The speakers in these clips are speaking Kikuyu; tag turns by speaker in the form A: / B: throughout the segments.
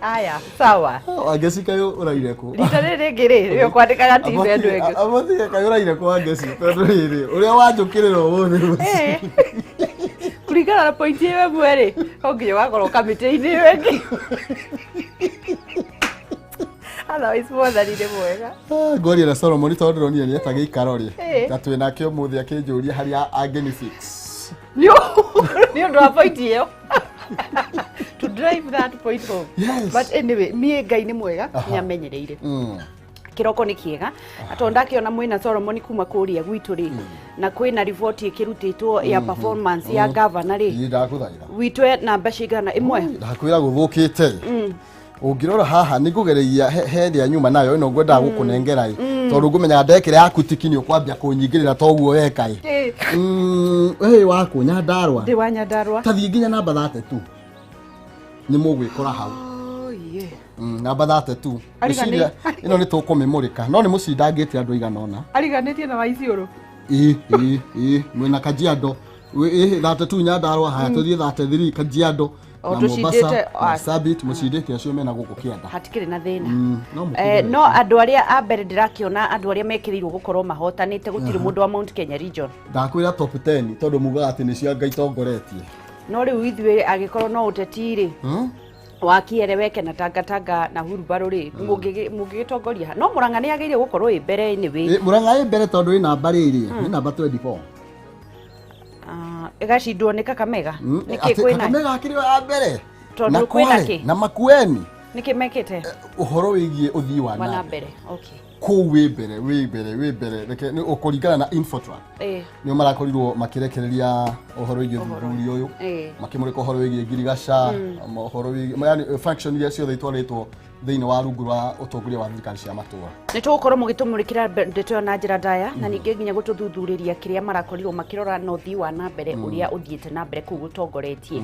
A: Aya, sawa.
B: Wangeci kaĩ ũraire kũ?
A: Rita rĩrĩ rĩngĩ rĩ, rĩo kwandĩka gatiba andũ ĩngĩ.
B: Abatie kaĩ ũraire kũ Wangeci tondũ rĩrĩ ũrĩa wanjũkĩrĩra ũmũthĩ rũciũ.
A: Eh. Kũringana na point ĩyo ĩmwe rĩ, no nginya ũgakorwo kamĩtĩ-inĩ ĩyo ĩngĩ. Otherwise mwathani nĩ mwega.
B: Ah, ngwaria na Solomon tondũ ndĩronire nĩ eta gĩikaro rĩ
A: Eh.
B: na twĩ nake ũmũthĩ akĩnjũria harĩa angĩni fix.
A: Nĩ ũndũ wa point ĩyo. To drive that point home.
B: Yes.
A: But anyway, niĩ Ngai nĩ mwega, nĩ amenyereire. Kĩroko nĩ kĩega na tondũ ndakĩona mwĩna Solomon kuma kũrĩa gwitũ rĩ, na kwĩna riboti ĩkĩrutĩtwo ya performance ya gavana rĩ,
B: Ĩ, ndagũthaitha.
A: Witũ e namba cigana ĩmwe?
B: Ndakwĩra gũthũkĩte. Ũngĩrora haha nĩ ngũgereria he ĩrĩa nyuma nayo ĩno ngwendaga gũkũnengera ĩ, tondũ ngũmenyaga ndekĩra yaku tiki nĩ ũkwambia kũnyingĩrĩra toguo weka ĩ. We wakũ Nyandarua?
A: Ndĩ wa Nyandarua.
B: Ta thiĩ nginya namba 32 nĩ mũgwĩkora hau.
A: Oh, yeah.
B: Namba 32.
A: Arigani-
B: Ngwĩciria ĩno nĩ tũkũmĩmũrĩka no nĩ mũcindangĩte andũ aigana ũna.
A: Ariganĩtie na waiciũrũ.
B: Ĩ ĩ ĩ, mwĩna Kajiado. Ĩ 32 Nyandarua, haya tũthiĩ 33 Kajiado
A: O
B: na
A: tũcindĩte,
B: Mombasa,
A: ah.
B: Marsabit mũcindĩte acio mena gũkũ kĩanda.
A: Hatikĩrĩ na thĩna.
B: No
A: Eh,
B: mũkĩgere.
A: No andũ arĩa a mbere ndĩrakĩona andũ arĩa mekĩrĩirwo gũkorwo mahotanĩte gũtirĩ mũndũ wa Mount Kenya region.
B: Ndakwĩra top 10 tondũ mugaga atĩ nĩcio Ngai tongoretie.
A: No rĩu ithuĩ angĩkorwo no ũteti rĩ, wa kieleweke na tangatanga na hurubarũ rĩ, mũngĩgĩtongoria ha? No Mũrang'a nĩ agĩrĩire gũkorwo ĩ mbere anyway.
B: Ĩ, Mũrang'a ĩ mbere tondũ ĩ namba rĩrĩ nĩ namba 24.
A: Ah, ĩgacindwo nĩ Kakamega. Nĩkĩ
B: Atĩ
A: kwĩna
B: Kakamega akĩrĩ o ya mbere.
A: Tondũ
B: Na
A: kwĩna
B: Kwale,
A: kĩ?
B: na Makueni.
A: Nĩkĩ mekĩte?
B: Ũhoro wĩgiĩ ũthii wa
A: wa
B: na
A: na
B: mbere
A: mbere. Okay.
B: Kũu wĩ mbere, wĩ mbere, wĩ mbere. Reke nĩ ũkũringana na Infotrack, nĩo marakorirwo makĩrekereria ũhoro wĩgiĩ ũthuthuria ũyũ, makĩmũrĩka ũhoro wĩgiĩ ngirigaca, ũhoro wĩgiĩ yani function iria ciothe itwarĩtwo thĩinĩ wa rungu rwa ũtongoria wa thirikari cia matũra.
A: Nĩ tũgũkorwo mũgĩtũmũrĩkĩra ndeto ĩyo na njĩra ndaya na ningĩ nginya gũtũthuthurĩria kĩrĩa marakorirwo makĩrora na ũthii wa na mbere ũrĩa ũthiĩte na mbere kũu gũtongoretie.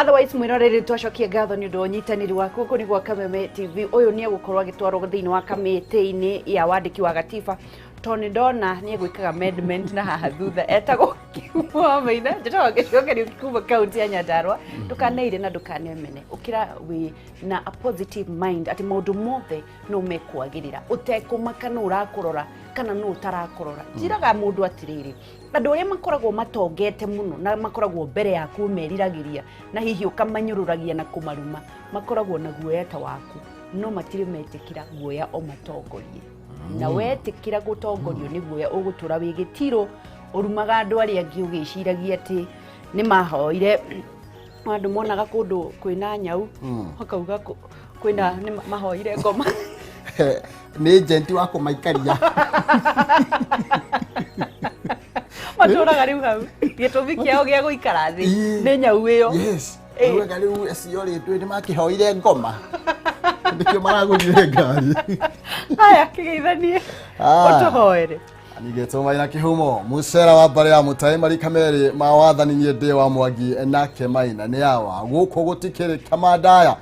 A: Otherwise mwĩroreri, twacokie ngatho nĩ ũndũ wa ũnyitanĩri waku. Gũkũ nĩ gwa Kameme TV. Ũyũ nĩ egũkorwo agĩtwarwo thĩinĩ wa kamĩtĩ-inĩ ya wandĩki wa gatiba tondũ nĩ ndona nĩ egwĩkaga amendment na haha thutha. Etagwo Kiumo wa Maina, njĩtagwo Gĩcokerio kuma kaunti ya Nyandarua. Ndũkaneire na ndũkanemene, ũkĩra wĩ na a positive mind atĩ maũndũ mothe no mekwagĩrĩra, ũtekũmaka nũ ũrakũrora kana nũ ũtarakũrora. Njĩraga mũndũ atĩrĩrĩ, andũ arĩa makoragwo matongete mũno na makoragwo mbere yaku meriragĩria na hihi ũkamanyũrũragia na kũmaruma, makoragwo na guoya ta waku, no matirĩ metĩkĩra guoya o matongorie. Na wetĩkĩra gũtongorio nĩ guoya, ũgũtũra wĩ gĩtirũ ũrumaga andũ arĩa angĩ ũgĩciragia atĩ nĩ mahoire. Andũ monaga kũndũ kwĩna nyau makauga kwĩna nĩ mahoire ngoma.
B: Nĩ agent wa kũmaikaria.
A: Matũraga rĩu hau, gĩtũmi kĩao gĩa gũikara thĩ nĩ nyau ĩyo.
B: Yes. Rĩu rĩu acio rĩ twĩ nĩ makĩhoire ngoma nĩkĩo maragũrire ngari.
A: Haya, kĩgeithanie.
B: Ah.
A: Ũtũhoere.
B: Nĩgetwo Maina Kĩhumo mũcera wa mbarĩ ya mũtaĩ marika merĩ ma wathani. Niĩ ndĩ wa Mwangi nake Maina nĩ awa. Gũkũ gũtikĩrĩ kamandaya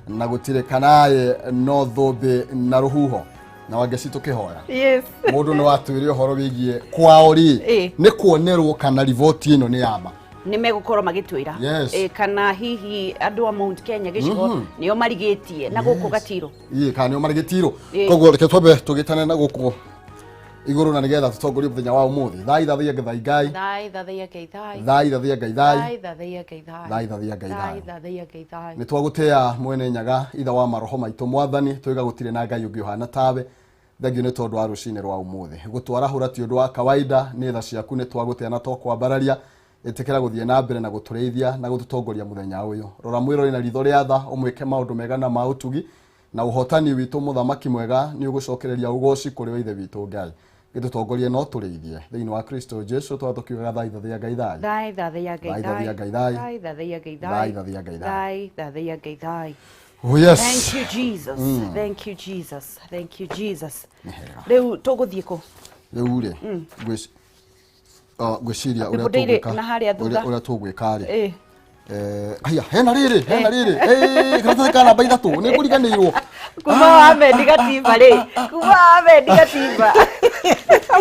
B: na gũtirĩ kanaĩ no thũmbĩ na rũhuho na Wangeci tũkĩhoya. Mũndũ nĩ watwĩre ũhoro wĩgiĩ kwao rĩ, nĩ kuonerwo kana riboti ĩno nĩ yama.
A: Nĩ megũkorwo magĩtwĩra. Kana hihi andũ a Mount Kenya gĩcigo nĩo marigĩtie na gũkũ Gatirũ.
B: Ĩ, kana nĩo marigĩtirwo. Koguo reke twambe tũgĩtane na gũkũ igũrũ na nĩgetha tũtongorie mũthenya wa ũmũthĩ. Thai thathaiya Ngai thai.
A: Thai thathaiya Ngai thai.
B: Thai thathaiya Ngai thai.
A: Thai thathaiya Ngai thai.
B: Thai thathaiya Ngai
A: thai
B: thai.
A: Thathaiya Ngai thai.
B: Nĩ twagũtĩa mwene Nyaga, itha wa maroho maitũ, mwathani twĩga gũtirĩ na Ngai ũngĩ ũhana tawe. Thengio nĩ tondũ wa rũcinĩ rwa ũmũthĩ. Gũtwarahũra ti ũndũ wa kawaida, nĩ tha ciaku. Nĩ twagũtĩa na twakwambararia. Ĩtĩkĩra gũthiĩ na mbere na gũtũrĩithia na gũtũtongoria mũthenya ũyũ. Rora mwĩrori na ritho rĩa tha, ũmwĩke maũndũ mega na ma ũtugi na ũhotani witũ. Mũthamaki mwega, nĩ ũgũcokereria ũgoci kũrĩ we ithe witũ Ngai. Gĩtũtongorie no tũrĩithie thĩinĩ wa Kristo Jesu twa tũkiugaga thai thathaiya Ngai thai.
A: Thai thathaiya Ngai.
B: Thai thathaiya Ngai thai.
A: Thai thathaiya Ngai
B: thai
A: thai.
B: Thathaiya Ngai thai.
A: Thai thathaiya Ngai thai.
B: Oh yes.
A: Thank you Jesus, thank you Jesus, thank you Jesus.
B: Nĩ hega.
A: Rĩu tũgũthiĩ kũ?
B: Rĩu rĩ ngwĩciria ũrĩa
A: Ndĩrĩ
B: tũgwĩka
A: na harĩa thutha.
B: ũrĩa tũgwĩka rĩ, haya, hena rĩrĩ, hena rĩrĩ. Karatathi ka namba 3 nĩ ngũriganĩirwo.
A: Kuma wamendi gatiba rĩ, kuma wamendi gatiba.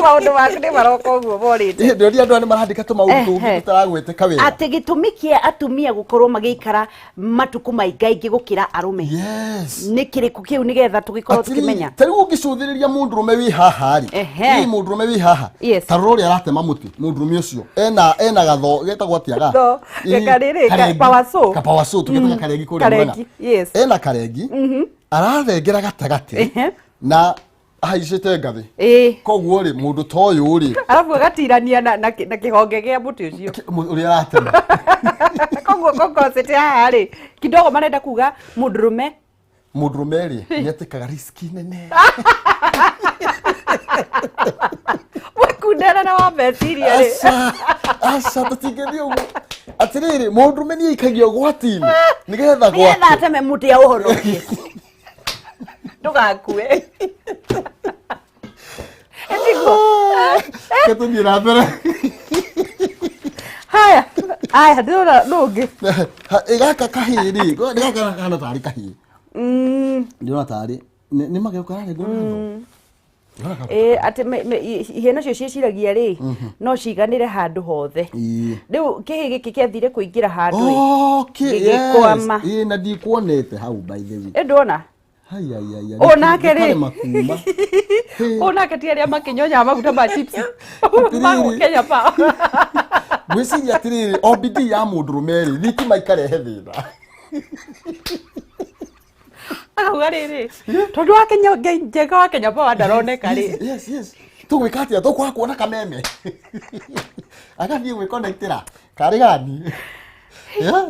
A: Maũndũ maku nĩ maroka ũguo morĩte.
B: Ndĩroria andũ aya nĩ marandĩka tũmaũndũ tũngĩ tũtaragwĩtĩka wega.
A: Atĩ gĩtũmi kĩa atumia gũkorwo magĩikara matukũ maingaingĩ gũkĩra arũme.
B: Yes.
A: Nĩ kĩrĩkũ kĩu nĩgetha tũgĩkorwo tũkĩmenya?
B: Ta rĩu ũngĩcũthĩrĩria mũndũrũme wĩ haha rĩ, ĩ mũndũrũme wĩ haha, ta rora ũrĩa aratema mũtĩ, mũndũrũme ũcio ena gatho getagwo atĩa ga?
A: Tho, karĩrĩ, power saw.
B: Ka power saw tũgetaga karengi kũrĩa mwena.
A: Yes.
B: Ena karengi, arathengera gatagatĩ na ahaicĩte ngathĩ. Koguo rĩ mũndũ ta ũyũ rĩ
A: arabu agatirania na kĩhonge gĩa mũtĩ ũcio
B: ũrĩa aratema.
A: Koguo kokocete haha rĩ kidogo marenda kuga mũndũrũme
B: rĩ nĩetĩkaga riski nene.
A: Mwekundera na wa meciria rĩ.
B: Aca tũtingĩthiĩ ũguo. Atĩrĩrĩ mũndũrũme nĩ aikagia ũgwati-inĩ nĩgetha gwake
A: nĩgetha ateme mũtĩ aũhonokie. Ndũgakue. Etiguo.
B: Ketũthiĩ na mbere.
A: Haya, haya ndĩrona nũngĩ.
B: Gaka kahĩĩ rĩ, gaka kahana tarĩ kahĩĩ. Ndĩrona tarĩ nĩ magego kararengwo natho.
A: Atĩ ihĩĩ nacio ciĩciragia rĩ no ciganĩre handũ hothe. Rĩu kĩhĩĩ gĩkĩ kĩathire kũingĩra handũ ĩ. Gĩgĩkwama.
B: Ĩ na ndikuonete hau by the way.
A: Ĩ ndwona?
B: Haya.
A: Nake rĩ. Nake ti arĩa makĩnyonyaga maguta ma chips. Kenya Power.
B: Ngwĩciria atĩrĩrĩ o bidii ya mũndũrũme rĩ thitima ikarehe thĩna.
A: Akauga rĩrĩ tondũ wa Kenya njega wa Kenya Power ndaroneka rĩ.
B: Yes, yes. Tũgwĩka atĩa? Tũkwaga kuona kameme. Agathiĩ gwĩconnectĩra. Karĩ gani?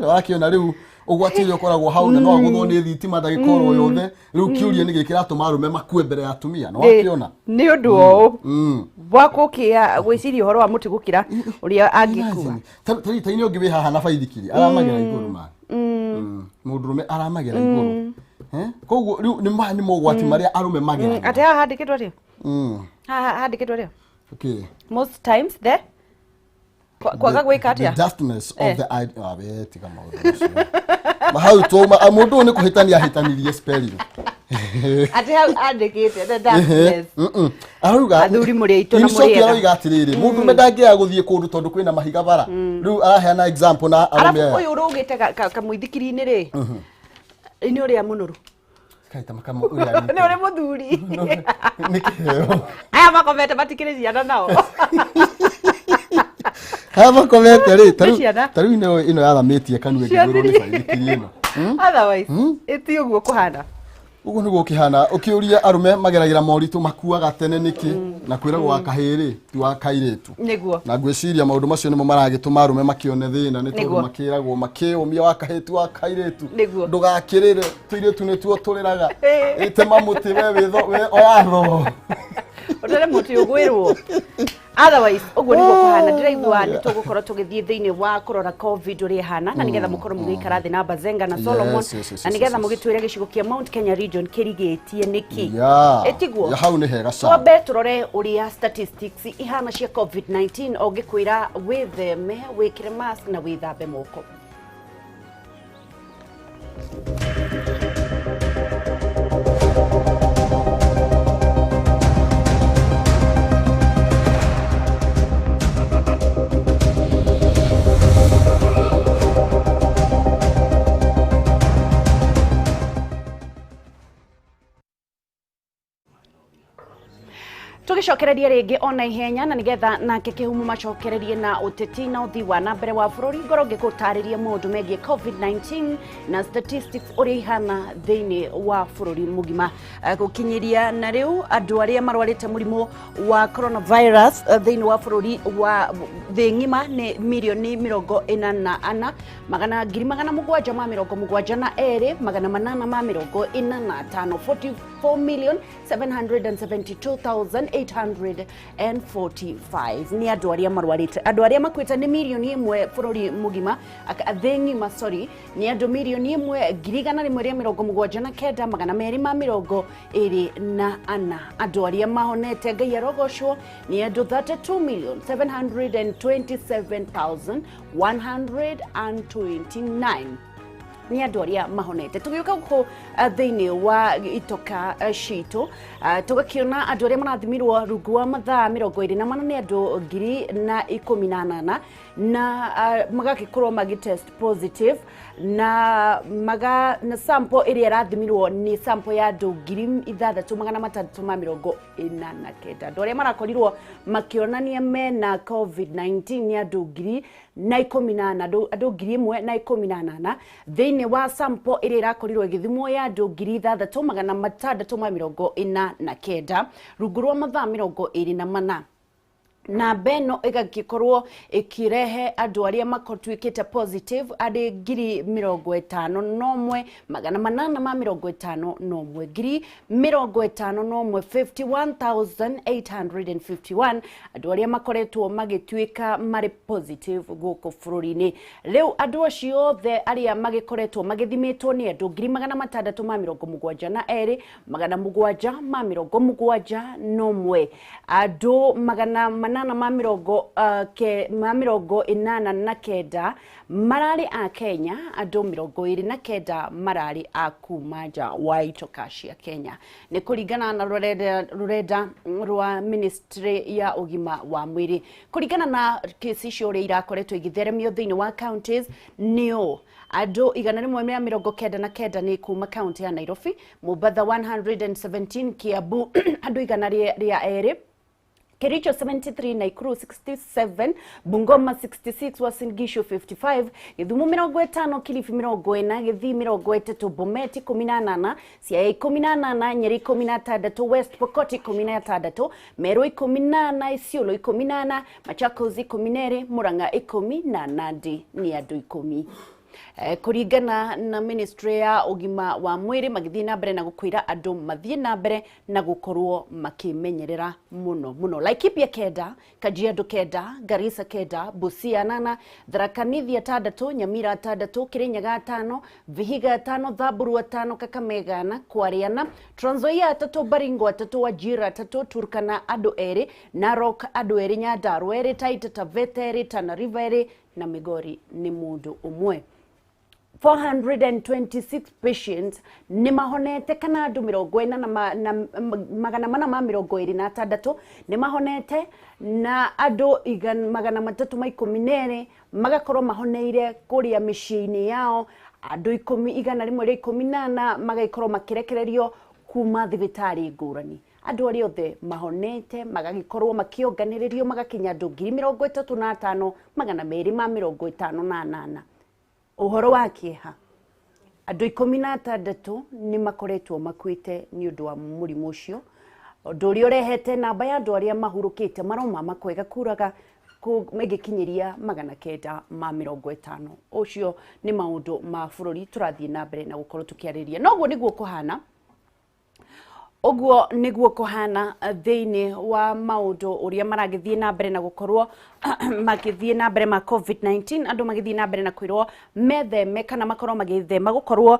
B: Wakĩona rĩu ũgwati ũrĩa ũkoragwo hau na no agũthwo nĩ thitima ndagĩka oro yothe. Rĩu kĩũria nĩ gĩkĩ kĩratũma arũme makue mbere ya atumia. Nĩ wakĩona?
A: Nĩ ũndũ ũũ wa gũkĩa gwĩciria ũhoro wa mũtĩ gũkĩra ũrĩa angĩkua.
B: Ta inĩ ũngĩ wĩ haha na baithikiri aramagera igũrũ ma. Mũndũrũme aramagera igũrũ. Koguo rĩu nĩ mogwati marĩa arũme mageragĩra.
A: Atĩ haha handĩkĩtwo atĩa? Haha handĩkĩtwo atĩa?
B: Okay.
A: Most times the kwaga gwĩka atĩa?
B: The justness of the idea. We tiga maũndũ macio. Hau twauma mũndũ ũyũ nĩ kũhĩtania ahĩtanirie spelling.
A: Atĩ hau andĩkĩte the darkness.
B: Arauga
A: athuri mũrĩ aitũ na mũrĩ ega.
B: Aroiga atĩrĩrĩ mũndũrũme ndangĩaga gũthiĩ kũndũ tondũ kwĩna mahiga bara. Rĩu araheana example na arũme aya.
A: Arabu ũyũ ũrũgĩte kamũithikiri-inĩ rĩ nĩ ũrĩa mũnoru.
B: Kaita makamo ũrĩa
A: nĩ ũrĩ mũthuri.
B: Nĩ kĩheo.
A: Aya makomete matikĩrĩ ciana nao.
B: Aya makomete rĩ ta rĩu ĩno yathamĩtie kanua ĩngĩgwĩrwo nĩ baithikiri ĩno.
A: Otherwise ĩti ũguo kũhana.
B: Ũguo nĩguo ũkĩhana ũkĩũria arũme mageragĩra moritũ makuaga tene nĩkĩ na kwĩragwo wa kahĩĩ rĩ ti wa kairĩtu.
A: Nĩguo.
B: Na ngwĩciria maũndũ macio nĩmo maragĩtũma arũme makĩone thĩna nĩ tondũ makĩragwo makĩũmia wa kahĩĩ ti wa kairĩtu.
A: Nĩguo.
B: Ndũgakĩrĩre tũirĩtu nĩtuo tũrĩraga. Ĩtema mũtĩ we wĩtho we oya thoo.
A: Ũtere mũtĩ ũgwĩrwo. Otherwise ũguo nĩguo kũhana. Ndĩraigua nĩ tũgũkorwo tũgĩthiĩ thĩinĩ wa kũrora COVID ũrĩa ĩhana na nĩgetha mũkorwo mũgĩikara thĩ na Bazenga na Solomon na nĩgetha mũgĩtwĩre gĩcigo kĩa Mount Kenya region kĩrigĩtie nĩkĩ. Ĩtiguo?
B: Hau nĩ hega sana.
A: Twambe tũrore ũrĩa statistics ihana cia COVID-19 ũngĩkwĩra wĩtheme, wĩkĩre mask na wĩthambe moko. Tũgĩcokereria rĩngĩ ona ihenya na nĩgetha nake Kĩhumo macokererie na ũteti na ũthii wa na mbere wa bũrũri ngorwo ngĩgũtarĩria maũndũ megiĩ COVID-19 na statistics ũrĩa ihana thĩinĩ wa bũrũri mũgima. Gũkinyĩria na rĩu andũ arĩa marwarĩte mũrimũ wa coronavirus thĩinĩ wa bũrũri wa thĩ ng'ima nĩ mirioni 44 magana 772 845 44,772,845 nĩ andũ arĩa marwarĩte. Andũ arĩa makuĩte nĩ mirioni 1 bũrũri mũgima thĩ ng'ima, sorry, nĩ andũ mirioni 1,179 224. Andũ arĩa mahonete Ngai arogocwo nĩ andũ 32,727,129. Nĩ andũ arĩa mahonete. Tũgĩũka gũkũ thĩinĩ wa itoka citũ, tũgakĩona andũ arĩa marathimirwo rungu wa mathaa 24 nĩ andũ 1018, na magagĩkorwo magĩtest positive, na maga na sample ĩrĩa ĩrathimirwo nĩ sample ya andũ 6649. Andũ arĩa marakorirwo makĩonania mena COVID-19 nĩ andũ 1018, andũ 1018 thĩinĩ wa sample ĩrĩa ĩrakorirwo ĩgĩthimwo ya andũ 6649 rungu rwa mathaa 24. Namba ĩno ĩgagĩkorwo ĩkĩrehe andũ arĩa makotuĩkĩte positive arĩ 51,851, 51,000, 51,851 andũ arĩa makoretwo magĩtuĩka marĩ positive gũkũ bũrũri-inĩ. Rĩu andũ acio othe arĩa magĩkoretwo magĩthimĩtwo nĩ andũ 672,771, andũ 889 mararĩ a Kenya, andũ 29 mararĩ a kuma nja wa itoka cia Kenya, nĩ kũringana na rũrenda rwa ministry ya ũgima wa mwĩrĩ. Kũringana na kesi icio ũrĩa irakoretwo igĩtheremio thĩinĩ wa counties, nĩo andũ 199 nĩ kuma county ya Nairobi, Mombatha 117, Kiambu andũ 102, Kericho 73, Nakuru 67, Bungoma 66, Uasin Gishu 55, Githumo 50, Kilifi 40, Githii 30, Bomet 18, Siaya 18, Nyeri 16, West Pokot 16, Meru 14, Isiolo 14, Machakos 12, Murang'a 10 na Nandi nĩ andũ 10. Kũringana na ministry ya ũgima wa mwĩrĩ, magĩthiĩ na mbere na gũkwĩra andũ mathiĩ na mbere na gũkorwo makĩmenyerera mũno mũno. Laikipia 9, Kajiado 9, Garissa 9, Busia 8, Tharaka Nithi 6, Nyamira 6, Kirinyaga 5, Vihiga 5, Thamburu 5, Kakamega 4, Kware 4, Trans Nzoia 3, Baringo 3, Wajir 3, Turkana andũ 2, Narok andũ 2, Nyandarua 2, Taita Taveta 2, Tana River 2 na Migori nĩ mũndũ ũmwe. 426 patients nĩ mahonete, kana andũ 4 na 426 nĩ mahonete, na andũ 312 magakorwo mahoneire kũrĩa mĩciĩ-inĩ yao, andũ 114 magagĩkorwo makĩrekererio kuma thibitarĩ ngũrani. Andũ arĩa othe mahonete magagĩkorwo makĩonganĩrĩrio magakinya andũ 35,258. Ũhoro wa kĩeha, andũ 16 nĩ makoretwo makuĩte nĩ ũndũ wa mũrimũ ũcio, ũndũ ũrĩa ũrehete namba ya andũ arĩa mahurũkĩte maroma makwega kuraga ĩgĩkinyĩria 950. Ũcio nĩ maũndũ ma bũrũri tũrathiĩ na mbere na gũkorwo tũkĩarĩria. Noguo nĩguo kũhana, ũguo nĩguo kũhana thĩinĩ wa maũndũ ũrĩa maragĩthiĩ na mbere na gũkorwo magĩthiĩ na mbere ma COVID-19, andũ magĩthiĩ na mbere na kwĩrwo metheme kana makorwo magĩthema gũkorwo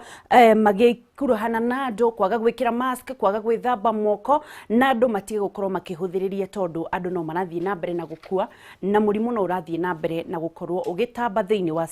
A: magĩkuruhana na andũ, kwaga gwĩkĩra mask, kwaga gwĩthamba moko, na andũ matige gũkorwo makĩhũthĩrĩria, tondũ andũ no marathiĩ na mbere na gũkua, na mũrimũ no ũrathiĩ na mbere na gũkorwo ũgĩtamba thĩinĩ wa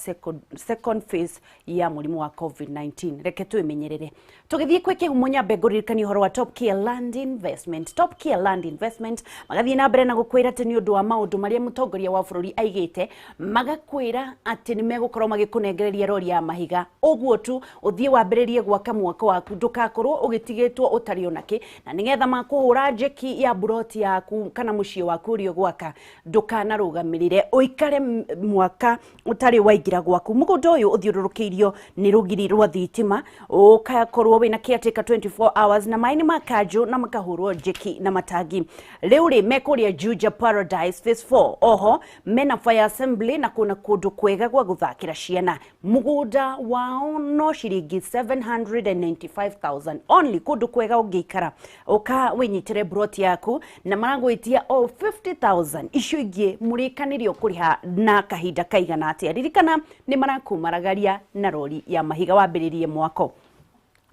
A: second phase ya mũrimũ wa COVID-19. Reke twĩmenyerere. Tũgĩthiĩ kwĩ kĩhumo, nyambe ngũririkanie ũhoro wa Top Care Land Investment. Top Care Land Investment magathiĩ na mbere na gũkwĩra atĩ nĩ ũndũ wa maũndũ marĩa mũtongoria wa bũrũri aigĩte, magakwĩra atĩ nĩ megũkorwo magĩkũnengereria rori ya mahiga, ũguo tu ũthiĩ wambĩrĩrie gwaka mwako waku, ndũgakorwo ũgĩtigĩtwo ũtarĩ onakĩ, na nĩgetha makũhũra njeki ya buroti yaku kana mũciĩ waku ũrĩa ũgwaka, ndũkanarũgamĩrĩre ũikare mwaka ũtarĩ waingĩra gwaku. Mũgũnda ũyũ ũthiũrũrũkĩirio nĩ rũgiri rwa thitima, ũgakorwo wĩna caretaker 24 hours, na maĩ nĩ makanjũ na makahũrwo njeki na matangi. Rĩu rĩ mekũrĩa Juja Paradise Phase 4, oho mena fire assembly na kuna kũndũ kwega gwa gũthakĩra ciana. Mũgũnda wao no ciringi 795,000 only, kũndũ kwega ũngĩikara ũka wĩnyitĩre broti yaku, na maragwĩtia o 50,000, icio ingĩ mũrĩkanĩrio kũrĩha na kahinda kaigana atĩa. Ririkana nĩ marakumaragaria na rori ya mahiga wambĩrĩrie mwako.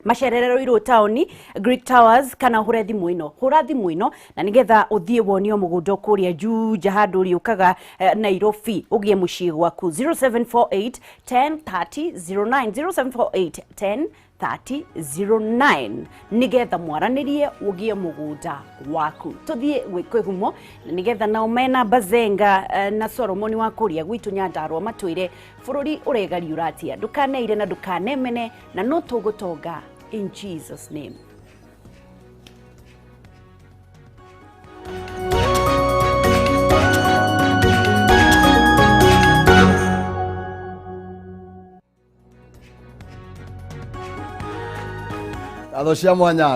A: Macerere Ruiru taoni, Greek Towers, kana ũhũre thimũ ĩno, hũra thimũ ĩno na nĩgetha ũthiĩ wonio mũgũnda kũrĩa Juja handũ ũrĩũkaga Nairobi ũgĩe mũciĩ gwaku. 0748 10 30 09, 0748 10 30 09, nĩgetha mwaranĩrie ũgĩe mũgũnda waku. Tũthiĩ gwĩ kĩhumo na nĩgetha nao mena Bazenga na Solomoni wa kũrĩa gwitũ Nyandarũa matwĩre bũrũri ũregariũra atĩa. Ndũkaneire na ndũkanemene, na no tũgũtonga in Jesus name.
B: Ngatho cia mwanya.